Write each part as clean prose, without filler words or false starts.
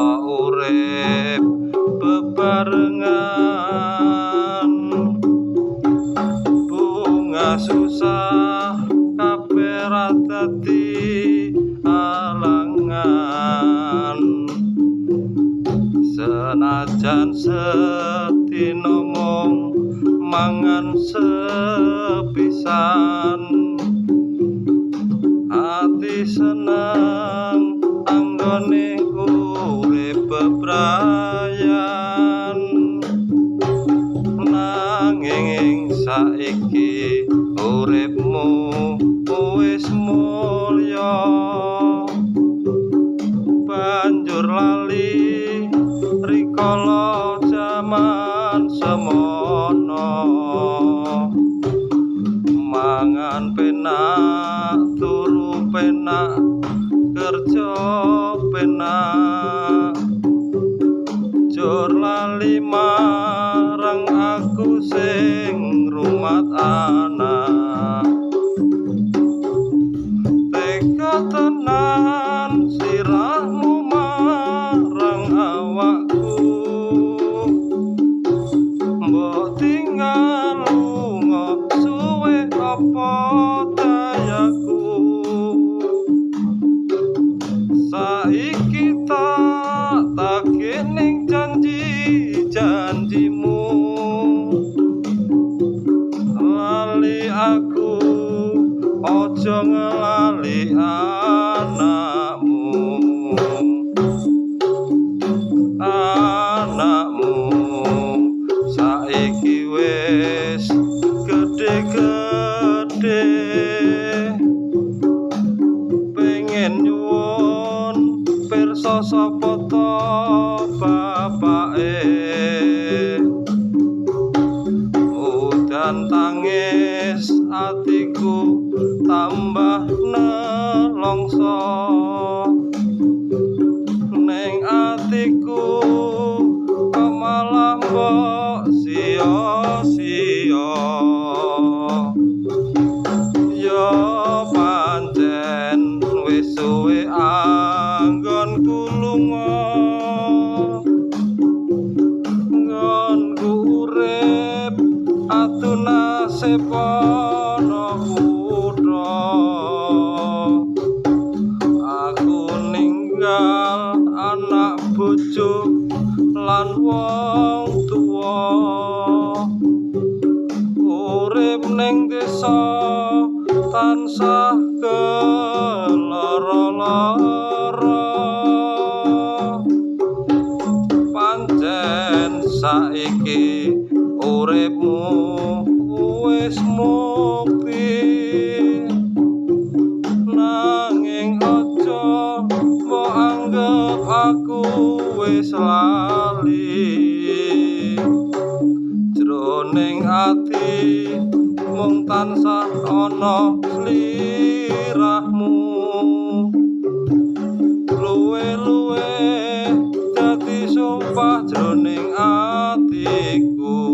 Urip bebarengan, bunga susah kabeh ra dadi alangan. Senajan sedina mung mangan sepisan, ati seneng anggone urip bebrayan. Nanging saiki uripmu wis mulya, banjur lali rikala jaman semono. Mangan penak, turu penak, kerja penak, jur lali marang aku sing rumat anak. Tega tenan sirahmu marang awakku, mbok tinggal lunga suwe apa dayaku. Saiki tak tagih ning janji-janjimu, lali aku aja ngelali anakmu. Anakmu saiki wis gedhe-gedhe, pengen nyuwun pirsa sapa to bapake. Udan tangis atiku tambah nelongso, ning atiku kok malah mbok sia-sia. Ya pancen wis suwe anggonku lunga, nggonku urip adu nasib ana kutha. Aku ninggal anak bojo lan wong tuwa, urip ning desa tansah keloro-loro. Pancen saiki uripmu wis mukti, nanging aja mbok anggep aku wis lali. Jroning ati mung tansah ana slirahmu, luwe-luwe dadi sumpah jroning atiku.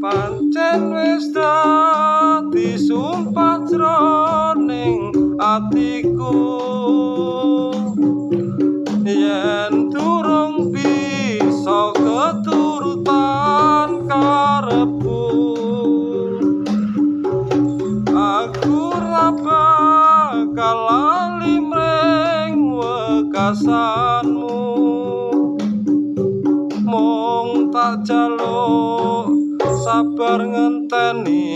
Pancen wis dadi sumpah jroning atiku, yen durung bisa keturutan karepku. Aku ora bakal lali mring wekasanmu, mung tak jaluk sabar ngenteni